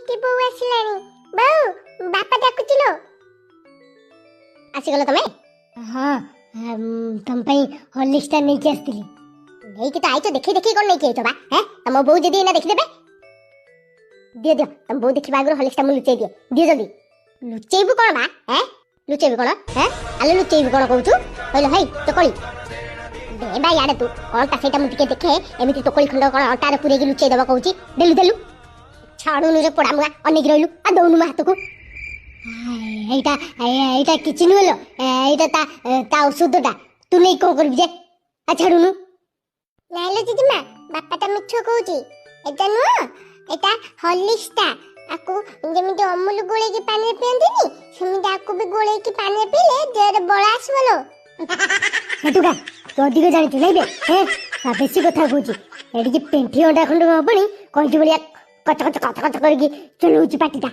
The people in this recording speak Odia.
ହେଇଟି ବୋଉ ଆସିଲାଣି। ବୋଉ, ବାପା ଡାକୁଛି ଲୋ। ଆସିଗଲ ତମେ? ହଁ, ତମ ପାଇଁ ହର୍ଲିକ୍ସଟା ନେଇକି ଆସିଥିଲି। ନେଇକି ତ ଆଇଛ, ଦେଖି ଦେଖି କଣ ନେଇକି ଆଇଛ ବା? ହେଁ, ତମ ବୋଉ ଯଦି ଏଇନା ଦେଖିଦେବେ? ଦିଅ ଦିଅ, ତମ ବୋଉ ଦେଖିବା ଆଗରୁ ହର୍ଲିକ୍ସଟା ମୁଁ ଲୁଚେଇ ଦିଏ। ଦିଅ ଜଲ୍ଦି। ଲୁଚେଇବୁ କଣ ବା? ହେଁ, ଲୁଚେଇବୁ କଣ? ହେଁ, ଆଲେ ଲୁଚେଇବୁ କଣ କହୁଛୁ? କହିଲ ହେଇ ଚକଳି ଦେ ବା ଇଆଡ଼େ। ତୁ କଣଟା ସେଇଟା ମୁଁ ଟିକେ ଦେଖେ। ଏମିତି ଟୋକଳି ଖଣ୍ଡ କଣ ଅଣ୍ଟାରେ ପୁରେଇକି ଲୁଚେଇ ଦବ କହୁଛି। ଦେଲୁ ଦେଲୁ, ଛାଡୁନୁ ରେ ପୋଡା ମୁଆ, ଅନେଇକି ରହିଲୁ। ଆଉ ଦଉନୁ ମୋ ହାତକୁ। ଏଇଟା ଏଇଟା କିଛି ନୁହେଁ ଲୋ, ଏଇଟା ତା ତା ଔଷଧଟା। ତୁ ନେଇ କଣ କରିବୁ ଯେ? ଆ ଛାଡୁନୁ। ନାଇଁ ଲୋ ଜେଜେମା, ବାପା ଟା ମିଛ କହୁଛି। ଏଟା ନୁହଁ, ଏଟା ହର୍ଲିକ୍ସଟା। ଆକୁ ଯେମିତି ଅମୁଲ ଗୋଳେଇକି ପାଣିରେ ପିଅନ୍ତିନି, ସେମିତି ଆକୁ ବି ଗୋଳେଇକି ପାଣିରେ ପିଇଲେ ଦେହରେ ବଳ ଆସିବ ଲୋ। ଟୁକା, ତୁ ଅଧିକ ଜାଣିଛୁ ନାଇଁ ବେ? ହେଁ, ବେଶୀ କଥା କହୁଛି। ଏଠିକି ପେଣ୍ଠି ଅଣ୍ଡା ଖଣ୍ଡ ହବଣି, କଇଁଚି ଭଳିଆ କଚ କଚ କଚ କଚ କରିକି ଚଲଉଛି ପାଟିଟା।